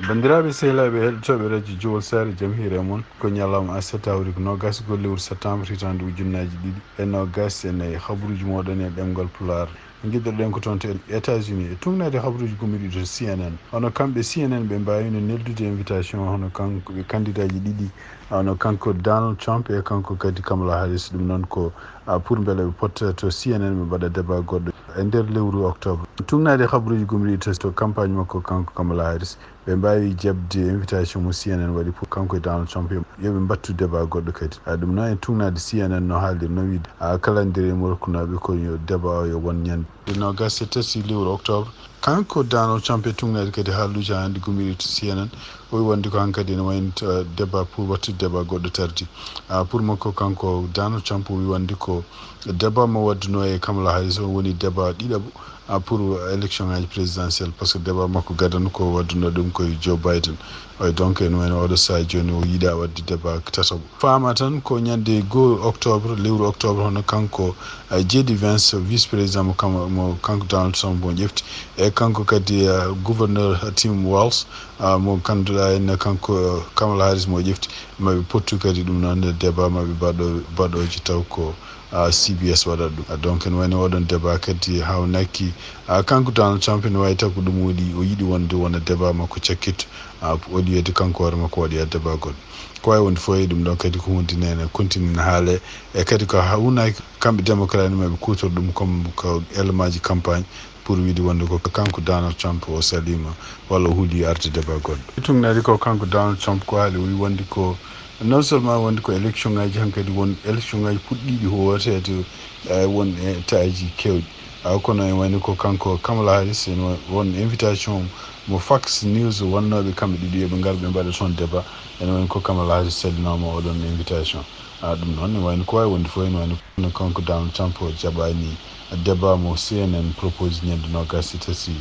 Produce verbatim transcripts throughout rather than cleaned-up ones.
Banndiraaɓe sehilaaɓe heɗotooɓe radio Jowol Saare, jam hiire e mon. Ko ñalawma aset, hawri ko noogas goo lewru septembre, hitaande ujunnaaji ɗiɗi e noogas e nayi. Habruuji mooɗon e ɗemngal Pulaar. Ngiɗɗoɗen ko toon to États-Unis. E tugnaade habruuji gummiɗi to C N N. Hono kamɓe C N N ɓe mbaawino neldude invitation hono kanko ɓe kandidaaji ɗiɗi, hono kanko Donald Trump e kanko kadi Kamala Harris. Ɗum noon ko, ah, pour mbele ɓe potta to C N N ɓe mbaɗa débat goɗɗo e nder lewru octobre. Tugnaade habruuji gummiɗi to, to campagne makko kanko Kamala Harris. Ɓe mbaawi jaɓde invitation mo C N N waɗi pour kanko e Donald Trump yo ɓe mbattu débat goɗɗo kadi. A ɗum noon en tugnaade C N N no haaldir no wiide a calendrier mo rokkunooɓe ko yo débat o yo won ñande noogas e tati lewru octobre. Kanko Donald Trump e tugnaade kadi haaluuji haa hannde gummiɗi to C N N o wi wonde ko hankadi ene wayno, eh, débat pour wattude débat goɗɗo tardi. Ah, pour makko kanko Donald Trump o wi wonde ko débat mo waddunoo e Kamala Harris o woni débat ɗiɗaɓo, ah, pour élection ngaji présidentielle, parce que débat makko gadano ko waddunoo ɗum koye Joe Biden. Oy, donc ene wayno oɗo saha jooni o yiɗa wadde débat tataɓo. Faama tan ko ñande goo octobre, lewru octobre, hono kanko, ah, J D Vance, vice président mo kam-, mo kanko Donald Trump mo ƴefti, e kanko kadi, ah, gouverneur Tim Walz, ah, mo ngannduɗaa en kanko, ah, Kamala Harris mo ƴefti, maɓe pottu kadi ɗum noon débat maɓe baɗo-, baɗooji taw ko, ah, C B S waɗat ɗum. Ah, donc ene wayno oɗon débat kadi haawnaki, ah, kanko Donald Trump ene wawi taw ko ɗum woni o yiɗi wonde wona débat makko cakkitto, ah, au lieu de kanko hoore makko waɗoya débat goɗɗo. Ko wawi wonde fof e ɗum ɗon kadi ko hunde nene continue ne haale e kadi ko hawnaki kamɓe démocrate ne maɓe kuutor ɗum comme ko élément ji campagne pour wiide wonde ko kanko Donald Trump o salima walla o huuli arde débat goɗɗo. Tugnaade ko kanko Donald Trump ko haali o wi wonde ko non seulement wonde ko élection ngaji hankadi won élection ngaji puɗɗiɗi ko wooteede, eh, won e état ji kewɗi. Ah, kono en wayno ko kanko Kamala Harris ene wa-, won invitation mo Fox News wonnooɓe kamɓe ɗiɗo yo ɓe ngar ɓe mbaɗa toon débat. Ene wayno ko Kamala Harris salinooma oɗon invitation. Ah, ɗum noon ne wayno ko wawi wonde fof ene wayno kono kanko Donald Trump o jaɓani débat mo C N N propose ñande noogas e tati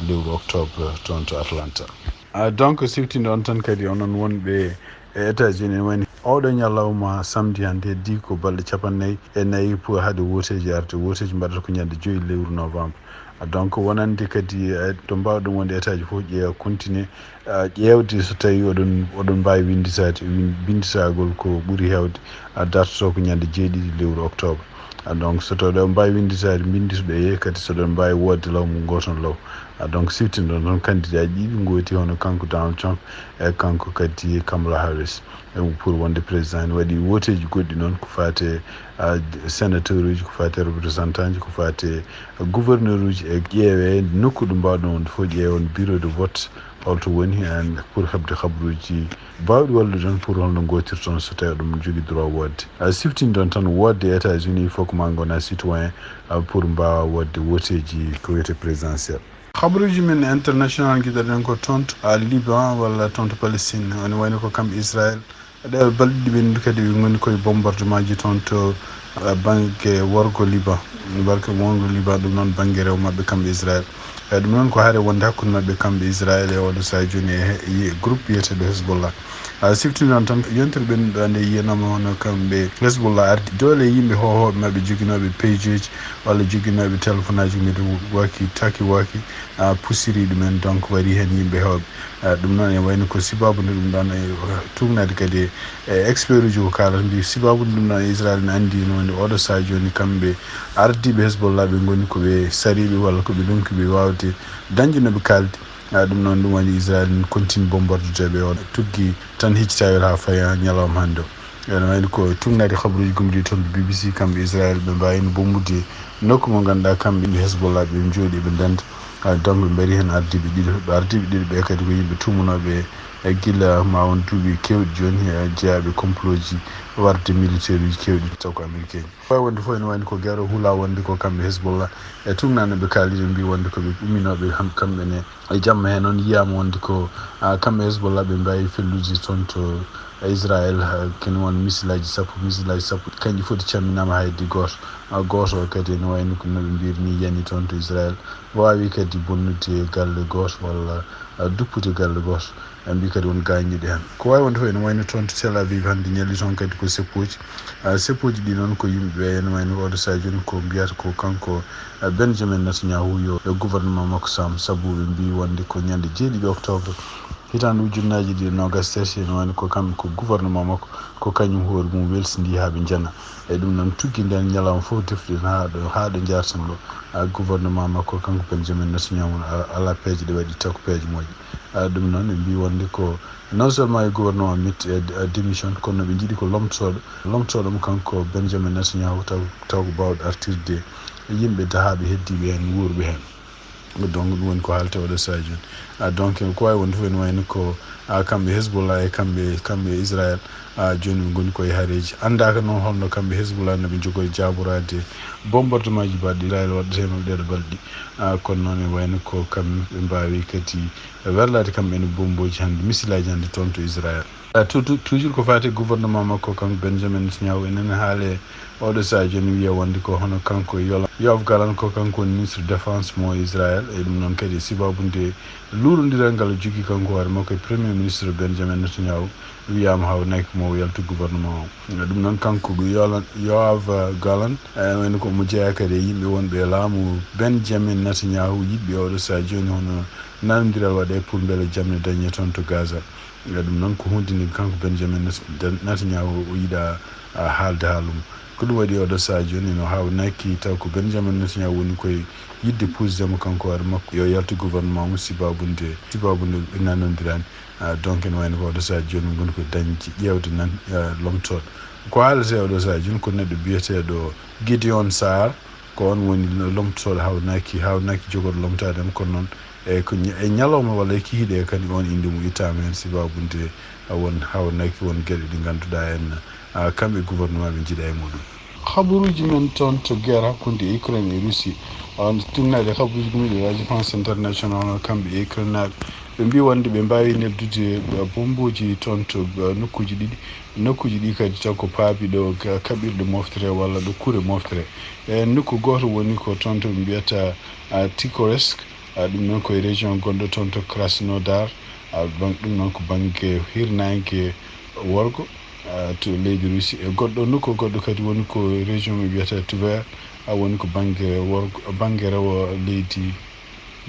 lewru octobre toon to Atlanta. Ah, donc siftinde on tan kadi onon wonɓe e États-Unis ene wayno oɗo ñalawma samedi hannde heddi ko balɗe capannayyi e nayi pour haade wooteeji arde. Wooteeji mbaɗata ko ñande joyi lewru novembre. Ah, donc wonande kadi, eh, to mbawɗon wonde état ji fof ƴeewa continue, ah, ƴeewde so tawi oɗon, oɗon mbaawi winnditaade, win-, binnditagol ko ɓuri heewde, ah, dartoto ko ñande jeeɗiɗi lewru octobre. Ah, donc so tawi oɗon mbaawi winnditaade, mbinnditoɗon e kadi so oɗon mbaawi woodde law mum gooton law. Ah, donc siftinde on tan candidat ji ɗiɗi ngooti hono kanko Donald Trump e kanko kadi Kamala Harris. E pour wonde président ene waɗi wooteeji goɗɗi noon ko faate, ah, sénateur uji, ko faate représentant ji, ko faate gouverneur uji e ƴeewe nokku ɗo mbawɗon wonde fof ƴeewon bureau de vote holto woni, eh, pour heɓde habruuji baawɗi wallude on pour holno ngootirton so tawi oɗon jogii droit woodde. Ah, siftinde on tan woodde États-Unis il faut ko ma ngona citoyen, ah, pour mbaawa woodde wooteeji ko wiyetee présidentiel. Habruuji men international ngiɗoɗen ko toon to, ah, Liban walla toon to Palestine, ene wayno ko kamɓe Israël. Ɗe balɗe ɗiɗi ɓennuɗe kadi ɓe ngoni koye bombardement ji toon to, eh, bannge worgo Liban. Bannge worgo Liban, ɗum noon bannge rewo maɓɓe kamɓe Israël. E ɗum noon ko hare wonde hakkunde maɓɓe kamɓe Israël e oɗo saha jooni e he-, e groupe wiyeteeɗo Hezbollah. A siftini noon tan yontere ɓennuɗo nde yiyanaama hono kamɓe Hezbollah ardi doole yimɓe hohooɓe maɓɓe joginooɓe pageji walla joginooɓe téléphone aji mbiɗo waki taki waki, a pusiri ɗumen donc waɗi heen yimɓe heewɓe. Eh, ɗum noon ene wayno ko sibaabu nde ɗum ɗoon e tugnaade kadi e expert uji ko kaalata mbi sibaabu nde ɗum ɗoon e Israel ne anndi no woni oɗo saha jooni kamɓe ardiiɓe Hezbollah ɓe ngoni ko ɓe sariiɓe walla ko ɓe ndonki ɓe waawde dañde no ɓe kaaldi. Eh, ɗum noon ɗum waɗi Israel ne continue bombardude ɓe o tuggi tan hecci tawel haa fayi haa ñalawma hannde o. Ene wayno ko tugnaade habaruuji gomɗi toon to B B C kamɓe Israel ɓe mbaawino bombude nokku mo ngannduɗaa kamɓe Hezbollah ɓe njooɗi ɓe ndenda. Ah, donc ɓe mbaɗi heen ardiiɓe ɗiɗo. Ɓe ardiiɓe ɗiɗo ɓe kadi ko yimɓe tuumanooɓe e gila ma won duuɓi keewɗi jooni e jeyaaɓe complot ji warde militaire uji keewɗi taw ko américain ji. Wawi wonde fof ene wayno ko gero hula wonde ko kamɓe Hezbollah e tugnaade ɓe kaaldi ɓe mbi wonde ko ɓe umminooɓe ham-, kamɓe ne. E jamma he noon yiyaama wonde ko, ah, kamɓe Hezbollah ɓe mbawi fellude toon to Israel, ah, kene won misilaji sappo, misilaji sappo kanji fof ɗi camminaama haydi gooto. Ah, gooto o kadi ene wayno ko no ɓe mbiri ni yani toon to Israel. Waawi kadi bonnude galle gooto walla, ah, duppude galle gooto. Ɓe mbi kadi won gaañuɗo heen. Ko wawi wonde fof ene wayno toon to Tel Aviv hannde ñalli toon kadi ko seppoji. Ah, seppoji ɗi noon ko yimɓe ɓe ene wayno oɗo saha jooni ko mbiyata ko kanko, ah, Benjamin Netanyahu yo e gouvernement makko sam, sabu ɓe mbi wonde ko ñande jeeɗiɗi octobre Hitaande ujunnaaji ɗiɗi e noogaas tati, ene wayno ko kamɓe, ko gouvernement makko, ko kañum hoore mum welsindi haa ɓe njana. E ɗum noon, tuggi ndeen ñalawma fof deftuɗen haa ɗo, haa ɗo njaarten ɗo. A, gouvernement makko, kanko Benjamin Netanyahu, a, alaa peeje ɗe waɗi, taw ko peeje moƴƴe. A, ɗum noon, ɓe mbii wonde ko non seulement e gouvernement mit-, e, e démission, kono ɓe njiɗi ko lomtotooɗo, lomtotooɗo mo kanko Benjamin Netanyahu, taw, taw ko baawɗo artirde yimɓe dahaaɓe heddiiɓe heen, wuurɓe heen. Donc, ɗum woni ko haalete oɗo sahaa jooni. A, donc, ko waawi wonde fof ene wayno ko, a, kamɓe Hezbollah e kamɓe, kamɓe Israël, a, jooni ɓe ngoni koye hareeji. Anndaaka noon holno kamɓe Hezbollah no ɓe njogori jaaboraade bombardement ji baɗɗi Israël waɗata e maɓɓe ɗeeɗo balɗe ɗi. A, kono noon ene wayno ko kamɓe ɓe mbaawi kadi werlaade kamɓe ene bombooji hannde, misilaaji hannde toon to Israël. A, tou-, tou-, toujours ko faati e gouvernement makko, kanko Benjamin Netanyahu, enen haale oɗo sahaa jooni wiya wonde ko hono kanko Yola-, Yoav Gallant, ko kanko woni ministre défense mo Israël. E ɗum noon kadi, sibaabu nde luurondiral ngal o jogii kanko hoore makko e premier ministre Benjamin Netanyahu, wiyaama haawnaaki mo o yaltu gouvernement o. E ɗum noon, kanko Yola-, Yoav Gallant, e, wayno ko omo jeyaa kadi e yimɓe wonɓe e laamu Benjamin Netanyahu, yiɗɓe oɗo sahaa jooni hono nanondiral waɗee pour mbele jam ne dañee toon to Gaza. E ɗum noon ko huunde nde kanko Benjamin Net-, Den-, Netanyahu o yiɗaa, a, haalde haala mum. Ko ɗum waɗi oɗo sahaa jooni no haawnaaki taw ko Benjamin Netanyahu woni koye yiɗde puusde mo kanko hoore makko yo yaltu gouvernement mum sibaabu nde, sibaabu nde ɓe nanondiraani. A, donc ene wayno ko oɗo sahaa jooni ngoni ko dañde ƴeewde nan, a, lomtooɗo. Ko haalete oɗo sahaa jooni ko neɗɗo biyeteeɗo Gideon Saar, ko oon woni lo-, lomtotooɗo haawnaaki, haawnaaki jogorɗo lomtaade mo, kono noon e ko ña-, e ñalawma walla e kikiiɗe kadi oon innde mum ittaama heen sibaabu nde a won haawnaaki won geɗe ɗe ngannduɗaa en, a, kamɓe gouvernement ɓe njiɗaa e muɗum. Habaruuji men toon to guerre hakkunde Ukraine e Russie, on tunnaaɗe habaruuji gomɗi Radio France International, kamɓe e Ukrainenaaɓe, ɓe mbii wonde ɓe mbaawi neldude, a, bombooji toon to, a, nokkuuji ɗiɗi. Nokkuuji ɗi kadi taw ko paabi ɗo ga-, kaɓirɗe moftere walla ɗo kure moftere. E nokku gooto woni ko toon to ɓe mbiyata, a, Tikoresk, a, ɗum noon ko e région gonɗo toon to Krasnodar, a, ban-, ɗum noon ko bannge hirnaange worgo, a, to leydi Russie. E goɗɗo nokku goɗɗo kadi woni ko région ɓe mbiyata Tver, a, woni ko bannge worgo, bannge rewo leydi,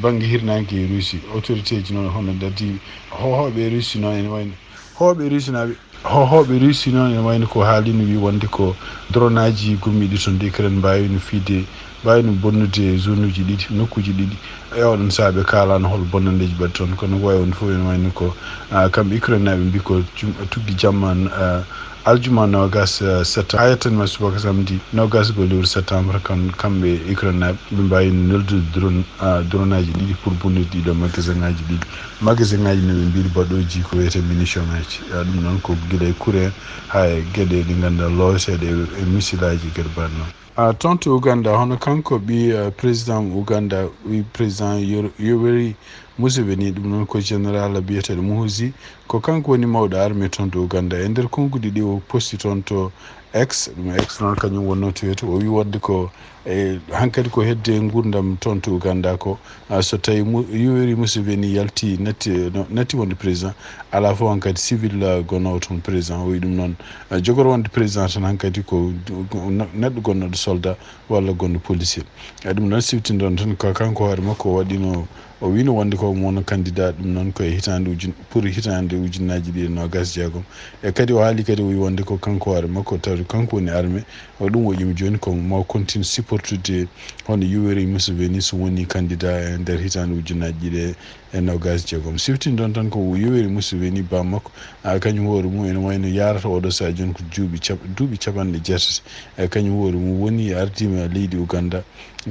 bannge hirnaange Russie. Autorité ji noon hono dartii hoohooɓe Russie noon ene wayno. Hooɓe Russie naaɓe. Hoohooɓe Russie noon ene wayno ko haalino wi wonde ko dronaaji gommiiɗi toon to Ukraine mbaawino fiyde, mbaawino bonnude zonuuji ɗiɗi, nokkuuji ɗiɗi. E oɗon sahaa ɓe kaalaano hol bonnandeeji mbaɗi toon, kono ko wayi wonde fof ene wayno ko, a, kamɓe Ukrainenaaɓe mbii ko jum-, tuggi jamma, a, aljuma noogaas, a, septembre, haa yettanma subaka samedi noogaas ko lewru septembre, kam-, kamɓe Ukrainenaaɓe ɓe mbaawino neldude drone, a, dronaaji ɗiɗi pour bonnude ɗiɗo magasinaaji ɗiɗi. Magasinaaji no ɓe mbiiri baɗooji ko wiyetee munition ŋaaji. A, ɗum noon ko gila e kure haa e geɗe ɗe ngannduɗaa looseeɗe e, e misilaaji e geɗe mbaɗ noon. A, toon to Uganda, hono kanko ɓii, a, président Uganda, wi président Yor-, Yoweri Museveni, ɗum noon ko général biyeteeɗo Muhoozi, ko kanko woni mawɗo armée toon to Uganda. E nder konguɗi ɗi o posti toon to X, ɗum X noon kañum wonnoo to yeeto, o wi wonde ko e hankadi ko hedde nguurndam toon to Uganda ko, a, so tawi Mu-, Yoweri Museveni yalti, natti, no, natti wonde président, alaa fof hankadi civil, a, gonnoowo toon président. O wi ɗum noon, a, jogoro wonde président tan hankadi ko, ko ne-, neɗɗo gonnooɗo soldat walla gonɗo policier. A, ɗum noon siftindon tan ko kanko hoore makko o waɗino, o wino wonde ko mo wona candidat, ɗum noon ko e hitaande ujun-, pour hitaande ujunnaaji ɗiɗi e noogaas jeegom. E kadi o haali kadi o wi wonde ko kanko hoore makko tawde kanko woni armée. O ɗum waɗi mo jooni ko mo continue supportude hono Yoweri Museveni so woni candidat e nder hitaande ujunnaaji ɗiɗi e noogaas jeegom. Siftindon tan ko Yoweri Museveni bammakko, a, kañum hoore mum ene wayno yaarata oɗo sahaa jooni ko duuɓi cap-, duuɓi capanɗe jeetati. E kañum hoore mum woni ardiima leydi Uganda,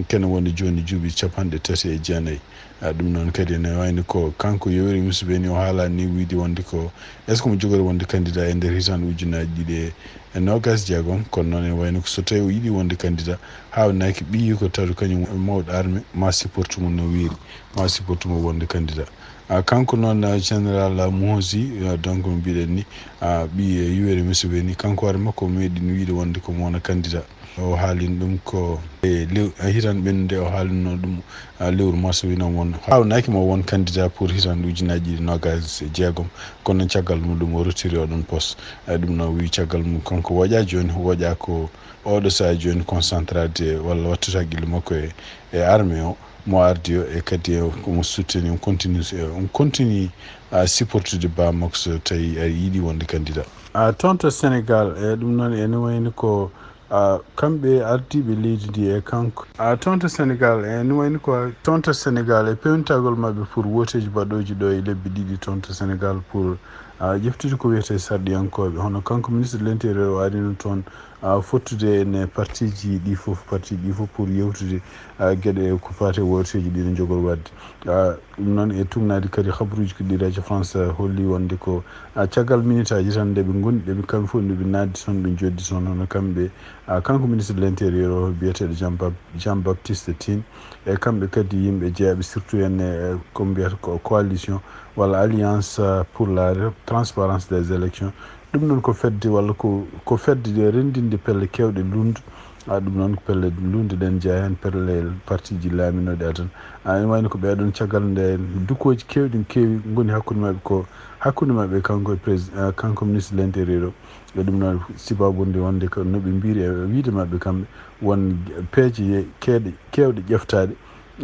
kene woni jooni duuɓi capanɗe tati e jeenayi. A, ɗum noon kadi ene wayno ko kanko Yoweri Museveni o haalaani ni wiyde wonde ko est-ce que mo jogori wonde candidat e nder hitaande ujunnaaji ɗiɗi e e noogaas jeegom, kono noon ene wayno ko so tawi o yiɗi wonde candidat, haawnaaki ɓiyi ko tawi kañum mawɗo armée, ma supporte mo no weeri, ma supporte mo wonde candidat. A, kanko noon, a, général, a, Muhoozi, a, donc no mbiɗen ni, a, ɓiyi, e, Yoweri Museveni, kanko hoore makko o meeɗi wiyde wonde ko mo wona candidat. O haalino ɗum ko e lew-, e hitaande ɓennude o haalino ɗum, a, lewru mars wino won haawnaaki mo won candidat pour hitaande ujunnaaji ɗiɗi noogaas e jeegom, kono noon caggal mum ɗum o rotiri oɗon poste. E ɗum noon wi caggal mum kanko woƴaa jooni, woƴaa ko oɗo sahaa jooni concentrade walla wattude hakkille makko e, e armée o. mo ardi o, e kadi e ko mo soutenir, on continue, on continue a supportude ba makko so tawi a yiɗi wonde candidat. A toon to Sénégal, e ɗum noon ene wayni ko a kamɓe ardiiɓe leydi ndi e kanko. A toon to Sénégal, e ene wayni ko toon to Sénégal e pewnitagol maɓɓe pour woteeji baɗooji ɗo e lebbi ɗiɗi toon to Sénégal pour a ƴeftude ko wiyetee sarɗiyankooɓe. Hono kanko ministre de l'intérieur o arino toon a fottude e partiji ɗi fof, parti ɗi fof pour yewtude a geɗe ko faate woteeji ɗi no jogor waɗde. A ɗum noon e tugnaade kadi habaruuji ko ɗi radio France holli wonde ko a caggal minitaaji tan nde ɓe ngoni, ɗe ɓe kamɓe fof nde ɓe naatdi toon, ɓe njoddi toon, hono kamɓe a kanko ministre de l'intérieur o biyeteeɗo Jean Bap-, Jean Baptiste Tine, e kamɓe kadi yimɓe jeyaɓe surtout en e ko mbiyata ko coalition walla alliance pour la re-, transparence des élections. Ɗum noon ko fedde walla ko, ko fedde nde renndinde pelle keewɗe lunndu. A ɗum noon ko pelle lunndu ɗen jeyaa heen pelle partiji laaminooɗi adan. A ene wayno ko ɓeeɗon caggal nde dukooji keewɗi keewi ngoni hakkunde maɓɓe ko, hakkunde maɓɓe kanko e président, kanko ministre de l'intérieur o. E ɗum noon sibaabu nde wonde ko no ɓe mbiri e wiide maɓɓe kamɓe won peeje ye-, keeɗe, keewɗe ƴeftaade.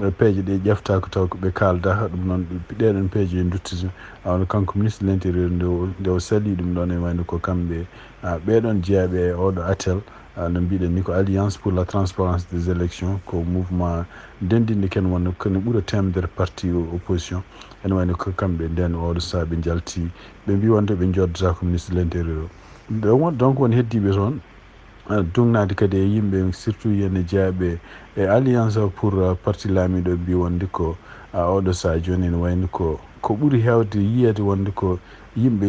E peeje ɗe ƴeftaaka taw ko ɓe kaalda ɗum noon, ɗeɗon peeje e duttiti. A wano kanko ministre de l'intérieur nde o, nde o sali ɗum ɗon e wayno ko kamɓe, a, ɓeɗon jeyaɓe e oɗo atel, a, no mbiɗen ni ko Alliance pour la transparence des élections, ko mouvement denndinde ken wonno kene ɓura temedere parti o-, opposition. Ene wayno ko kamɓe nden oɗo saaha ɓe njalti, ɓe mbi wonde ɓe joddata ko ministre de l'intérieur o. Donc, donc won heddiɓe toon, a, dugnaade kadi e yimɓe, surtout yen e jeyaɓe e Alliance pour, a, parti laamiiɗo, mbi wonde ko, a, oɗo sahaa jooni ene wayno ko, ko ɓuri heewde yiyeede wonde ko yimɓe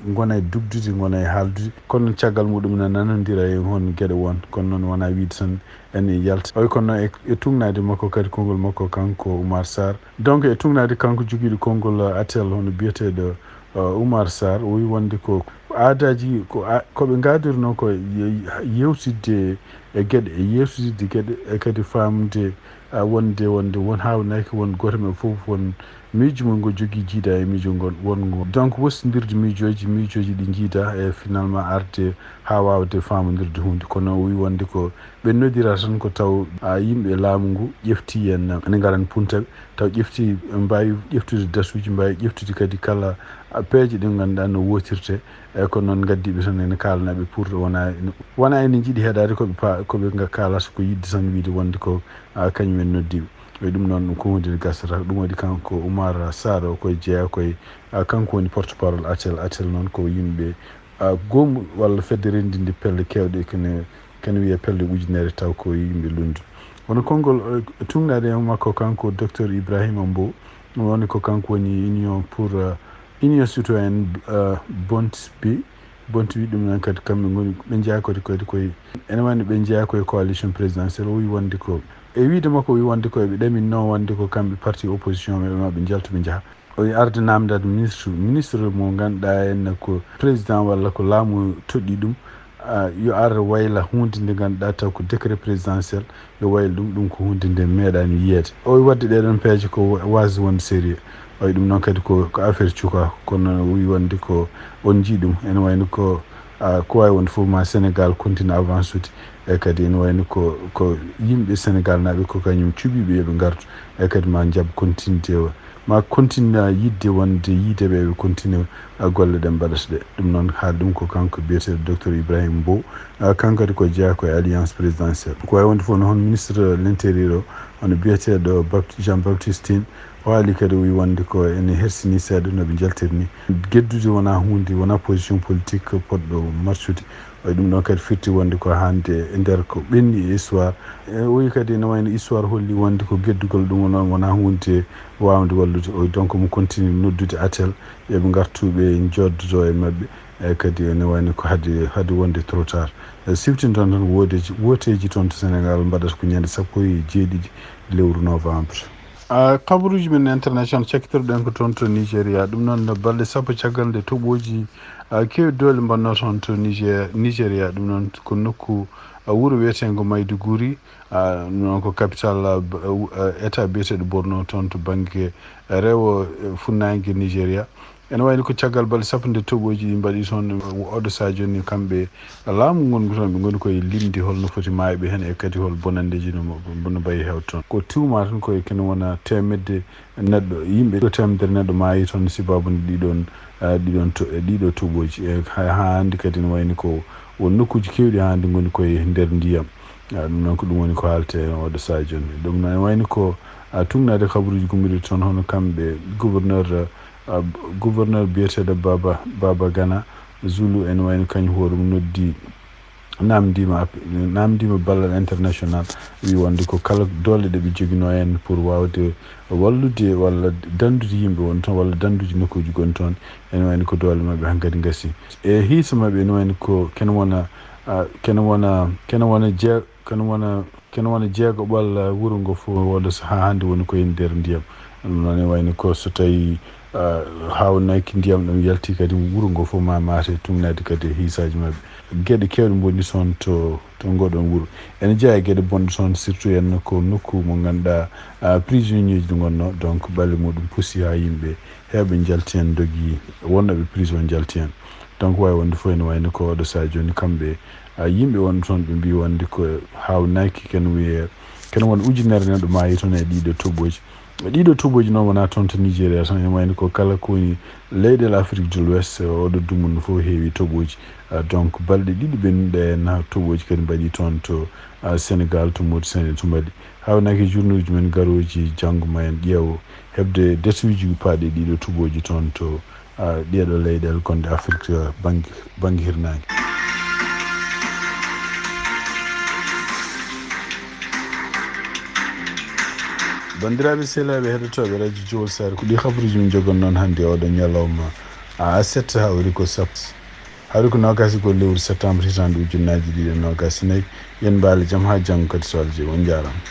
ngona e dugdude, ngona e haaldude, kono caggal muɗum ene nanondira e hon geɗe won, kono noon wona wiide tan ene yalta. Oy kono e, e tugnaade makko kadi konngol makko kanko Oumar Sarr. Donc e tugnaade kanko jogiiɗo konngol, a, atel hono biyeteeɗo, a, Oumar Sarr, o wi wonde ko aadaaji ko a-, ko ɓe ngaadirnoo ko ye-, yewtidde e geɗe, e yewtidde geɗe, e kadi faamde, a, wonde, wonde won haawnaaki, won gooto maɓɓe fof won miijo mum ngo jogii jiidaa e miijo ngol, won ngo. Donc wostindirde miijooji, miijooji ɗi njiidaa e finalement arde haa waawde faamondirde huunde. Kono o wi wonde ko ɓe noddira tan ko taw, a, yimɓe laamu ngu ƴefti en, ene ngaran punta ɓe, taw ƴefti, mbaawi ƴeftude dasuuji, mbaawi ƴeftude kadi kala, a, peeje ɗe ngannduɗaa no wootirte. Eyyi, kono noon ngaddiiɓe tan ene kaalana ɓe pour wona, wona ene njiɗi heɗaade ko ɓe pa-, ko ɓe nga kaalata, ko yiɗde tan wiide wonde ko, a, kañum en noddiiɓe. E ɗum noon ko hunde nde gasata. Ɗum waɗi kanko Oumar Sarr o koye jeyaa koye, a, kanko woni porte-parole atel. Atel noon ko yimɓe, a, goomu walla fedde renndinde pelle keewɗe kene, kene wiyee pelle ujunere taw ko yimɓe lunndu. Kono konngol, e, tugnaade e makko kanko docteur Ibrahima Mbow, ɗum woni ko kanko woni Union pour, a, Union Citoyenne, a, Bontebie, Bontebie ɗum noon kadi kamɓe ngoni, ɓe njeyaa kadi, kadi koye, ene wayno ɓe njeyaa koye coalition présidentielle, o wi wonde ko, e wiide makko o wi wonde ko eɓe ɗaminno wonde ko kamɓe parti opposition ɓe, ɓe ma ɓe njalta ɓe njaha. O wi arde namdade ministre, ministre mo ngannduɗaa en ko président walla ko laamu toɗɗi ɗum, a, yo ar wayla huunde nde ngannduɗaa taw ko décret présidentiel, yo wayla ɗum, ɗum ko huunde nde meeɗaani yiyeede. O wi waɗde ɗeɗon peeje ko wa-, waasde wonde sérieux. O wi ɗum noon kadi ko, ko affaire cuka, kono noon o wi wonde ko on njii ɗum, ene wayno ko, a, ko waawi wonde fof ma Sénégal continue avancude. E kadi ene wayno ko, ko yimɓe Sénégal naaɓe ko kañum cuɓiiɓe yo ɓe ngartu. E kadi ma njaɓ continue ma continue yiɗde wonde yiide ɓe, ɓe continue, a, golle ɗe mbaɗata ɗe. Ɗum noon haali ɗum ko kanko biyeteeɗo docteur Ibrahima Mbow, a, kanko kadi ko jeyaa ko e alliance présidentielle. Ko waawi wonde fof no hono ministre de l'intérieur o, hono biyeteeɗo Bapt-, Jean Baptiste Tine, o haali kadi o wi wonde ko ene hersini seeɗa no ɓe njaltiri ni. Geddude wona huunde, wona position politique poɗɗo marsude. O wi ɗum ɗon kadi firti wonde ko hannde e nder ko ɓenni e histoire. E o wi kadi ene wayno histoire holli wonde ko geddugol ɗum wona, wona huunde waawde wallude. O wi donc mo continue noddude atel, yo ɓe ngartu ɓe njoddodo e maɓɓe. E kadi ene wayno ko haade, haade wonde trop tard. E siwtinton tan woodeeji, wooteeji toon to Sénégal mbaɗata ko ñande sappo e jeeɗiɗi lewru novembre. A, kabaruuji men international cakkitorɗen ko toon to Nigeria. Ɗum noon no balɗe sappo caggal nde toɓooji, a, keewi doole mbanno toon to Niger-, Nigeria. Ɗum noon ko nokku, a, wuro wiyeteengo Maiduguri. A, ɗum noon ko capital, a, b-, a, état biyeteeɗo Borno toon to bannge rewo, e, funnaange Nigeria. Ene wayno ko caggal balɗe sappo nde toɓooji ɗi mbaɗi toon, oɗo sahaa jooni kamɓe laamu ngongu toon, ɓe ngoni koye limde holno foti maayɓe heen e kadi hol bonanndeeji no mo-, no mbayi heewde toon. Ko tuuma tan koye kene wona teemedde neɗɗo, yimɓe ko teemedere neɗɗo maayi toon sibaabu nde ɗiɗon, ah, ɗiɗon to-, e ɗiɗo toɓooji. E ha, ha hannde kadi ne wayno ko won nokkuuji keewɗi ha hannde ngoni koye nder ndiyam. Ah, ɗum noon ko ɗum woni ko haalte e oɗo sahaa jooni. Ɗum noon ne wayno ko, ah, tugnaade kabaruuji gummiiɗi toon hono kamɓe gouverneur, ah, gouverneur biyeteeɗo Baba, Baba Gana Zulu ene wayno kañum hoore mum noddi, namndiima app-, namndiima ballal international, wi wonde ko kala doole ɗe ɓe joginoo heen pour waawde wallude walla danndude yimɓe won toon walla danndude nokkuuji gon toon, ene wayno ko doole maɓɓe hankadi ngasi. E hiisa maɓɓe ene wayno ko kene wona, ah, kene wona, kene wona jee-, kene wona, kene wona jeegoɓal, ah, wuro ngo fof wonde so haa hannde woni koye nder ndiyam. Ɗum noon ne wayno ko so tawii, ah, haawnaki ndiyam ɗam yalti kadi wuro ngo fof ma maate tugnaade kadi e hiisaaji maɓɓe. Geɗe keewɗe mboni toon to, to ngoɗon wuro. Ene jeyaa e geɗe bonɗe toon, surtout en ko nokku mo ngannduɗaa, ah, prisonnier ji ɗi ngonnoo, donc ɓalli muɗum pusi haa yimɓe heewɓe njalti heen, ndogi wonnooɓe prison njalti heen. Donc waawi wonde fof ene wayno ko oɗo sahaa jooni kamɓe, ah, yimɓe wonɓe toon ɓe mbii wonde ko haawnaki kene wiyee, kene won ujunere neɗɗo maayi toon e ɗiɗo toɓooji. Ɗiɗo toɓooji noon wonaa toon to Nigéria tan, ene wayno ko kala ko woni leyɗeele Afrique de l'Ouest, oɗo dumunna fof heewi toɓooji. Ah, donc balɗe ɗiɗi ɓennuɗe heen toɓooji kadi mbaɗi toon to, ah, Sénégal, to Mauritanie to mbaɗi. Haawnaki journée uji men garooji janngo ma en ƴeewo heɓde desuuji paaɗi ɗiɗo toɓooji toon to, ah, ɗeeɗo leyɗeele gonɗe Afrique, ah, bannge, bannge hirnaange. Banndiraaɓe sehilaaɓe heɗotooɓe Radio Jowol Saare, ko ɗi habaruuji min njogon noon hannde oɗo ñalawma, ah, aset, hawri ko sappo, hawri ko noogaas e go'o lewru septembre hitaande ujunnaaji ɗiɗi e noogaas e nayi. Yen mbaale jam haa janngo kadi so Allah jaɓi. On njaaraama.